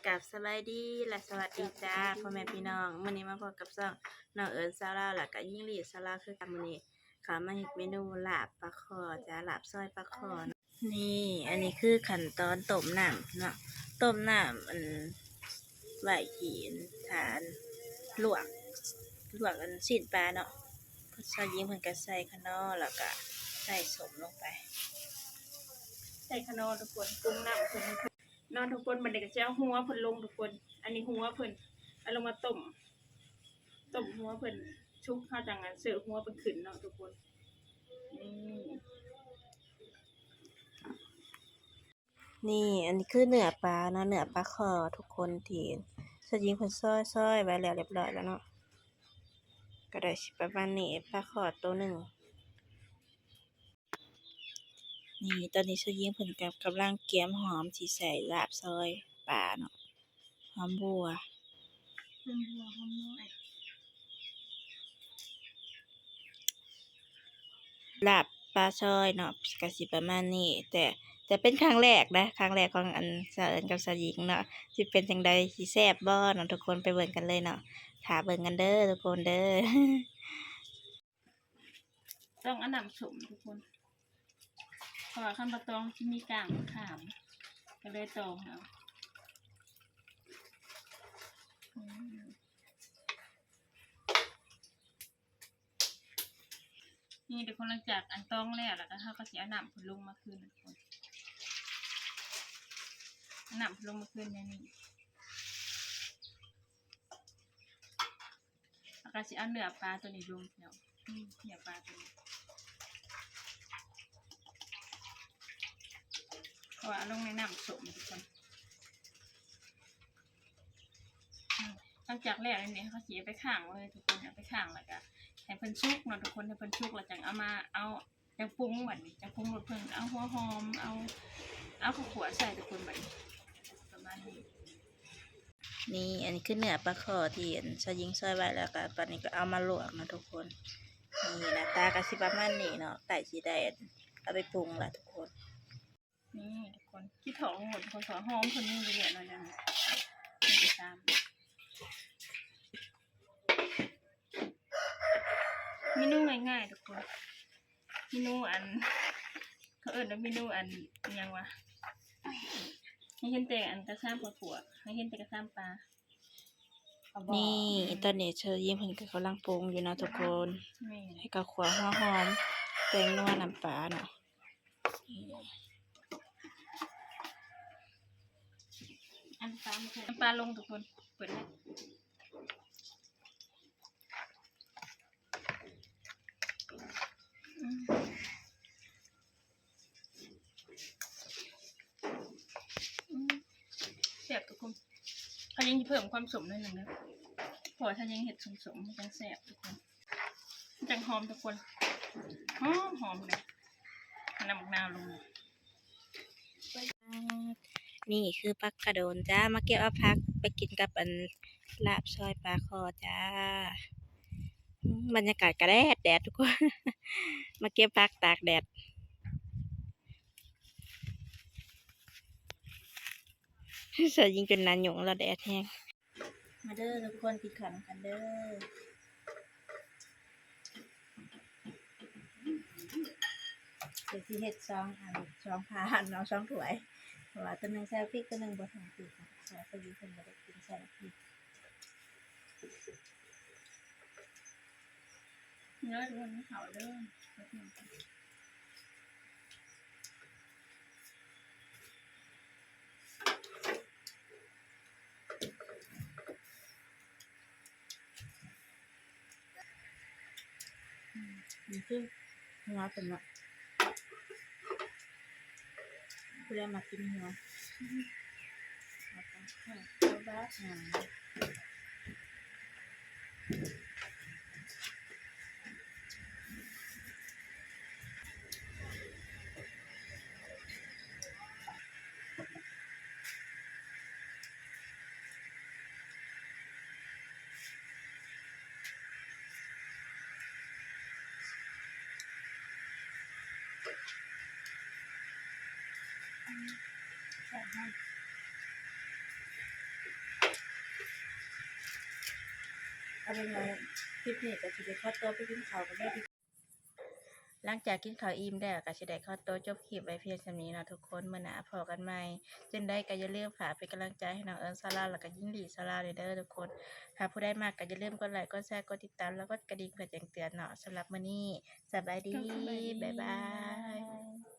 ກັບສະບາຍດີ ແລະ ສະຫວັດດີຈ້າ ພໍ່ແມ່ພີ່ນ້ອງ. ມື້ນີ້ມາພົບກັບຊ່ອງນ້ອງເອີນຊາວລາວ ແລະ ກະຍິງລີຊາວລາວຄືກັນ. ມື້ນີ້ເຂົ້າມາເຮັດເມນູລາບປາຄໍ້ຈ້າ ລາບຊອຍປາຄໍ້. ນີ້ ອັນນີ້ຄືຂັ້ນຕອນຕົ້ມນ້ຳເນາະ ຕົ້ມນ້ຳ ອັນ ໄວ້ທີ່ ອັນ ຖ້າ ອັນ ລວກ ລວກ ອັນ ຊີ້ນປາເນາະ. ຊາວຍິງເພິ່ນກະໃສ່ຂະໜໍ ແລ້ວກະໃສ່ສົ້ມລົງໄປ ໃສ່ຂະໜໍທຸກຄົນ ປຸງນ້ຳເພິ່ນເນາະທຸກຄົນ. ບັດນີ້ກະຊິເອົາຫົວເພິ່ນລົງທຸກຄົນ ອັນນີ້ຫົວເພິ່ນ ເອົາລົງມາຕົ້ມ ຕົ້ມຫົວເພິ່ນສຸກ ເຮົາຈັ່ງ ອັນ ເສີກຫົວເພິ່ນຂຶ້ນເນາະທຸກຄົນ. ນີ້ ນີ້ ອັນນີ້ຄືເນື້ອປາເນາະ ເນື້ອປາຄໍ້ທຸກຄົນ ທີ່ຊາວຍິງເພິ່ນຊອຍໆໄວ້ແລ້ວ ລຽບຮ້ອຍແລ້ວເນາະ. ກະໄດ້ຊິປະມານນີ້ ປາຄໍ້ໂຕໜຶ່ງ. ນີ້ ຕອນນີ້ຊາວຍິງເພິ່ນກະກຳລັງກຽມຫອມຊິໃສ່ລາບຊອຍປາເນາະ ຫອມບົ່ວ ຫອມບົ່ວ ຫອມນ້ອຍ. ລາບປາຊອຍເນາະ ກະຊິປະມານນີ້ ແຕ່ ແຕ່ເປັນຄັ້ງແລກນະ ຄັ້ງແລກຂອງ ອັນ ສາວເອີນກັບສາວຍິງເນາະ. ຊິເປັນຈັ່ງໃດ ຊິແຊບບໍ່ເນາະທຸກຄົນ ໄປເບິ່ງກັນເລີຍເນາະ. ຖ້າເບິ່ງກັນເດີທຸກຄົນເດີ. ຕ້ອງເອົານ້ຳສົ້ມທຸກຄົນ ເພາະວ່າຄັນບໍ່ຕອງຊິມີກ້າງມະຂາມ ກະເລີຍຕອງເອົາ. ອືມ ນີ້ທຸກຄົນ ຫຼັງຈາກ ອັນ ຕອງແລ້ວ ແລ້ວກະເຮົາກະຊິເອົານ້ຳພຸ້ນລົງມາຄືນທຸກຄົນ ເອົານ້ຳພຸ້ນລົງມາຄືນໃນນີ້. ແລ້ວກະຊິເອົາເນື້ອປາໂຕນີ້ລົງເນາະ ອືມ ເນື້ອປາໂຕນີ້ ເພາະວ່າເອົາລົງໃນນ້ຳສົ້ມທຸກຄົນ. ອືມ ຫຼັງຈາກແລ້ວນີ້ ເຮົາກະຊິເອົາໄປຄ້າງໄວ້ທຸກຄົນ ເອົາໄປຄ້າງ ແລ້ວກະໃຫ້ເພິ່ນສຸກເນາະທຸກຄົນ ໃຫ້ເພິ່ນສຸກແລ້ວຈັ່ງເອົາມາ ເອົາ ຈັ່ງປຸງບັດນີ້ ຈັ່ງປຸງລົດເພິ່ນ ເອົາຫົວຫອມ ເອົາ ເອົາເຂົ້າຂົ້ວໃສ່ທຸກຄົນ ບັດນີ້ ປະມານນີ້. ນີ້ ອັນນີ້ຄືເນື້ອປາຄໍ້ທີ່ ອັນ ຊາວຍິງຊອຍໄວ້ ແລ້ວກະ ບັດນີ້ກະເອົາມາລວກເນາະທຸກຄົນ. ນີ້ ໜ້າຕາກະຊິປະມານນີ້ເນາະ ໃກ້ຊິໄດ້ ອັນ ເອົາໄປປຸງລະທຸກຄົນ. ນີ້ທຸກຄົນ ກິນທອດໝົດ ຄົນ ຫອມເພິ່ນມີຢູ່ແລ້ວເນາະ ດຽວນີ້ ນີ້ກະຕາມ ເມນູງ່າຍໆທຸກຄົນ ເມນູ ອັນ ເຂົາເອີ້ນວ່າເມນູ ອັນ ອີ່ຫຍັງວະ ໃຫ້ເຫັນແຕ່ ອັນ ກະຊາມປາປົວ ໃຫ້ເຫັນແຕ່ກະຊາມປາ. ນີ້ ຕອນນີ້ຊາວຍິງເພິ່ນກະກຳລັງປຸງຢູ່ເນາະທຸກຄົນ ໃຫ້ເຂົ້າຂົ້ວ ຫົວຫອມ ແປ້ງນົວ ນ້ຳປາເນາະ. ອັນປາ ນ້ຳປາລົງທຸກຄົນ ເປີດແລ້ວ ອືມ ອືມ ແຊບທຸກຄົນ. ເຮົາຍັງຊິເພີ່ມຄວາມສົ້ມໜ້ອຍໜຶ່ງເດີ ເພາະວ່າຖ້າຍັງເຮັດສົ້ມໆ ມັນຈັ່ງແຊບທຸກຄົນ ມັນຈັ່ງຫອມທຸກຄົນ ຫອມໆເລີຍ. ເອົານ້ຳໝາກນາວລົງ ນີ້ຄືຜັກຂະໂດນຈ້າ ມາເກັບເອົາຜັກໄປກິນກັບ ອັນ ລາບຊອຍປາຄໍ້ຈ້າ. ອືມ ບັນຍາກາດກະແດດໆທຸກຄົນ ມາເກັບຜັກຕາກແດດ. ສາວຍິງຈົນໜ້າຫຍຸ້ງແລ້ວ ແດດແຮງ. ມາເດີທຸກຄົນ ກິນເຂົ້ານຳກັນເດີ. ດຽວຊິເຮັດສອງອັນ ສອງພານເນາະ ສອງຖ້ວຍ ເພາະວ່າໂຕໜຶ່ງໃສ່ພລິກ ໂຕໜຶ່ງບໍ່ໃສ່ພລິກ ເພາະວ່າສາວຍິງເພິ່ນບໍ່ໄດ້ກິນໃສ່ພລິກ. ເດີທຸກຄົນ ເຂົ້າເດີ. ອືມ ນີ້ຄືຫົວເພິ່ນເນາະ ຜູ້ໃດມັກກິນຫົວ ເອົາໄປ ເອົາບາດໜຶ່ງ. ແຊບແຮງ. ເອົາເປັນວ່າຄລິບນີ້ກໍຊິໄດ້ຂໍຕົວໄປກິນເຂົ້າກັນເດີ. ຫຼັງຈາກກິນເຂົ້າອີ່ມແລ້ວ ກໍຊິໄດ້ຂໍຕົວຈົບຄລິບໄວ້ພຽງສ່ຳນີ້ເນາະທຸກຄົນ. ມື້ໜ້າພໍ້ກັນໃໝ່. ຈັ່ງໃດກໍຢ່າລືມຝາກເປັນກຳລັງໃຈໃຫ້ນ້ອງເອິງສາລາ ແລ້ວກໍຍິງລີສາລາແດ່ເດີທຸກຄົນ. ຖ້າຜູ້ໃດມັກກໍຢ່າລືມກົດໄລ ກົດແຊ ກົດຕິດຕາມ ແລ້ວກໍກົດກະດິ່ງເພື່ອແຈ້ງເຕືອນເນາະ. ສຳລັບມື້ນີ້ ສະບາຍດີ. ກໍສະບາຍດີ. ບາຍບາຍ.